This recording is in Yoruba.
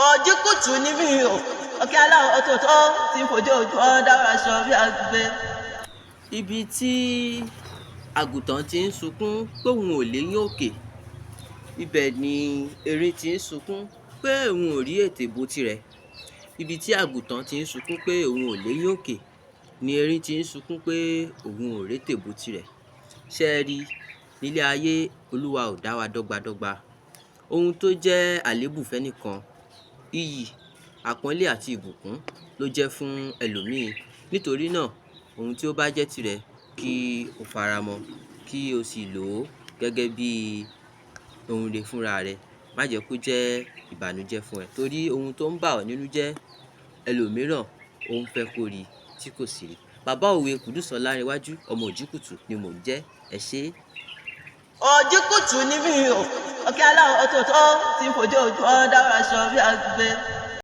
Òjìkùtù ni mí o, ọ̀kẹ́ aláwọ̀ ọ̀tọ̀ọ̀tọ̀ tí ń fojú ojú ọ̀ dára aṣọ bí àgbẹ̀. Ibi tí àgùntàn ti ń sunkún póun ò léyín òkè, ibẹ̀ ni erin ti ń sunkún pé òun ò rí ètè bo tirẹ̀. Ibi tí àgùntàn ti ń sunkún pé òun ò léyín òkè ni erin ti ń sunkún pé òun ò rétè bo tirẹ̀. Ṣé ẹ rí, nílé ayé, Olúwa ò dá wa dọ́gba dọ́gba. Ohun tó jẹ́ àléébù fẹ́nìkan, iyì, àpọ́nlé àti ìbùkún ló jẹ́ fún ẹlòmíì. Nítorí náà, ohun tí ó bá jẹ́ tìrẹ, kí o faramọ́, kí o sì lò ó gẹ́gẹ́ bí ohun rere fúnra rẹ. Má jẹ́ kó jẹ́ ìbànújẹ́ fún ẹ, torí ohun tó ń bà ọ́ nínú jẹ́, ẹlòmíràn ó ń fẹ́ kó rí tí kò sì rí. Bàbá Òwe Qudus Ọlárewájú, ọmọ Òjìkùtù ni mò ń jẹ́. Ẹ ṣé. Òjìkùtù ni mí o, ọ̀kẹ́ aláwọ̀ ọ̀tọ̀ọ̀tọ̀ tí ń fojú ojú ọ̀ dára aṣọ bí àgbẹ̀.